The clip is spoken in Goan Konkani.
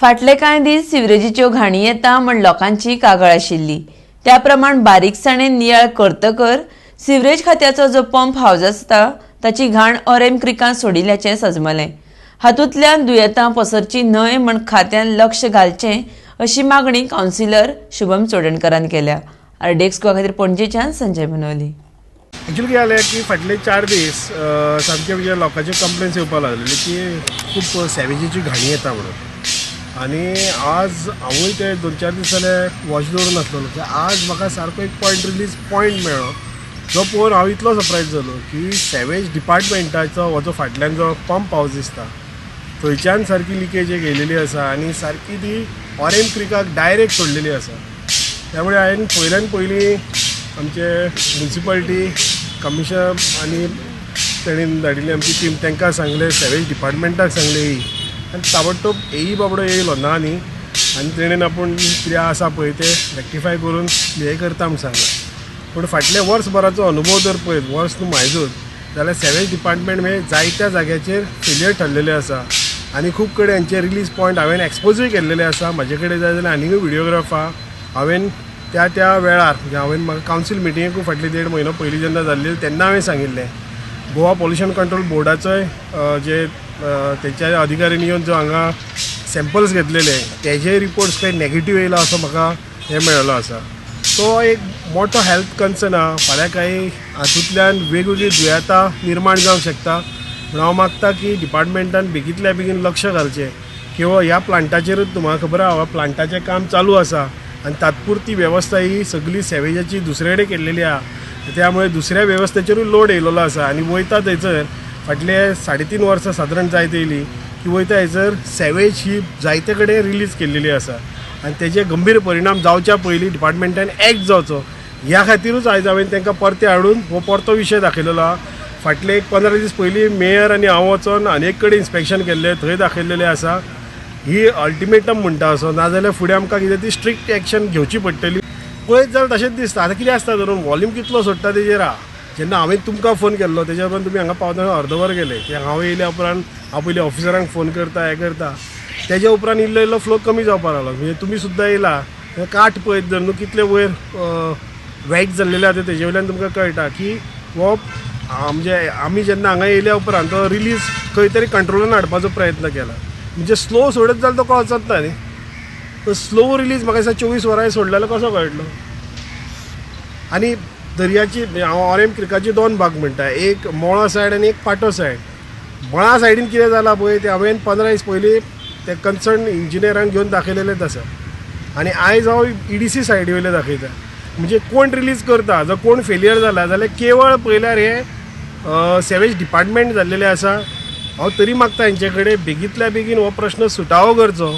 फाटले कांय दीस सिवरेजीच्यो घाणी येता म्हण लोकांची कागाळ आशिल्ली. त्या प्रमाण बारीकसाणेन नियाळ करतकर सिवरेज खात्याचो जो पंप हावज आसता ताची घाण ऑरेम क्रिकान सोडिल्ल्याचें सजमलें. हातूंतल्यान दुयेंतां पसरची न्हय म्हण खात्यान लक्ष घालचें अशी मागणी कावन्सिलर शुभम चोडणकरान केल्या. आरडीएक्स गोवा खातीर पणजेच्यान संजय मनोली. एक्चुअली कितें जालें की फाटले 4 दीस सामके म्हणजे लोकांचे कंप्लेन्स येवपाक लागलेले की खूब सॅवेजीची घाणी येता म्हणून. आनी आज हांवूय ते 2-4 दीस जाले वॉच दवरून आसलेलो. आज म्हाका सारको एक पॉयंट, रिलीज पॉयंट मेळ्ळो, जो पळोवन हांव इतलो सरप्रायज जालो की सॅवेज डिपार्टमेंटाचो हो जो फाटल्यान जो पंप हावज दिसता, थंयच्यान सारकी लिकेज एक येयलेली आसा आनी सारकी ती ऑरेम क्रिकाक डायरेक्ट सोडलेली आसा. त्यामुळे हांवें पयल्यान पयलीं आमचे म्युनिसिपालिटी कमिशनर आनी तेणेन धाडिल्ली आमची टीम, तांकां सांगलें, सॅवेज डिपार्टमेंटाक सांगलें ही आनी ताबडतोब एई बाबडो येयलो ना न्ही, आनी तेणेन आपूण कितें आसा पळय तें रेक्टिफाय करून हें करता म्हूण सांगलें. पूण फाटल्या वर्सभराचो अनुभव जर पळयत, वर्स न्हू मायजून जाल्यार सॅवेज डिपार्टमेंट हे जायत्या जाग्याचेर फेलियर ठरलेलें आसा आनी खूब कडेन हेंचे रिलीज पॉयंट हांवें एक्सपोजूय केल्लेले आसा. म्हाजे कडेन जाय जाल्यार आनीकूय व्हिडियोग्राफ आहा. हांवें त्या त्या वेळार, म्हणजे हांवें म्हाका कावन्सील मिटिंगेकूय फाटली देड म्हयनो पयलीं जेन्ना जाल्ली तेन्ना हांवें सांगिल्लें, गोवा पोल्युशन कंट्रोल बोर्डाचोय जे तेंच्या अधिकाऱ्यांनी येवन जो हांगा सॅम्पल्स घेतलेले, तेजेय रिपोर्ट्स काही नेगेटीव येयला असो म्हाका हें मेळ्ळो आसा. तो एक मोठो हेल्थ कन्सर्न आहा. फाल्यां काही हातूंतल्यान वेगवेगळीं दुयेंतां निर्माण जावंक शकता. म्हणून हांव मागता की डिपार्टमेंटान बेगींतल्या बेगीन लक्ष घालचें किंवा ह्या प्लांटाचेरूच, म्हाका खबर आहा, प्लांटाचें काम चालू आसा आनी तात्पुरती वेवस्था ही सगळी सॅवेजाची दुसरे कडेन केल्लेली आहा. त्यामुळे दुसऱ्या वेवस्थेचेरूय लोड येयलेलो आसा. आनी वयता थंयसर फाटले 3.5 वर्सां सादारण जायत येयली की वयता थंयसर सॅवेज ही जायते कडेन रिलीज केल्लेली आसा आनी तेजे गंभीर परिणाम जावच्या पयलीं डिपार्टमेंटान एक्ट जावचो, ह्या खातीरूच आयज हांवें तांकां परते हाडून हो परतो विशय दाखयलेलो आहा. फाटले एक 15 दीस पयलीं मेयर आनी हांव वचोन आनी एक कडेन इन्स्पेक्शन केल्लें, थंय दाखयलेलें आसा. ही अल्टिमेटम म्हणटा असो, नाजाल्यार फुडें आमकां कितें ती स्ट्रिक्ट एक्शन घेवची पडटली. पळयत जाल्यार तशेंच दिसता. आतां कितें आसता धरून वॉल्यूम कितलो सोडटा तेजेर आहा. जेन्ना हांवें तुमकां फोन केल्लो, तेज्या उपरांत तुमी हांगा पावतना अर्द वर गेलें की हांव येयल्या उपरांत हांव पयलीं ऑफिसरांक फोन करता, हें करता, तेज्या उपरांत इल्लो इल्लो फ्लो कमी जावपाक लागलो. म्हणजे तुमी सुद्दां येयला, काठ पळयत जर न्हू कितले वयर वेट जाल्लेले आसा, तेजे वयल्यान तुमकां कळटा की हो म्हणजे आमी जेन्ना हांगा येयल्या उपरांत तो रिलीज खंय तरी कंट्रोलान हाडपाचो प्रयत्न केला. म्हणजे स्लो सोडत जाल्यार तो कळचोच ना न्ही. तो स्लो रिलीज म्हाका दिसता 24 वरां सोडलेलो जाल्यार कसो कळटलो? आनी दर्याची म्हणजे हांव ऑरेम क्रिकाचे दोन भाग म्हणटा, एक मोळा सायड आनी एक पाटो सायड. मळा सायडीन कितें जालां पळय, तें हांवें 15 दीस पयलीं ते कन्सर्न इंजिनियरांक घेवन दाखयलेलेंच आसा आनी आयज हांव ईडीसी सायडी वयलें दाखयता. म्हणजे कोण रिलीज करता, जर कोण फेलियर जाला जाल्यार केवळ पळयल्यार हे सॅवेज डिपार्टमेंट जाल्लेलें आसा. हांव तरी मागता हेंचे कडेन, बेगींतल्या बेगीन हो प्रश्न सुटावो करचो.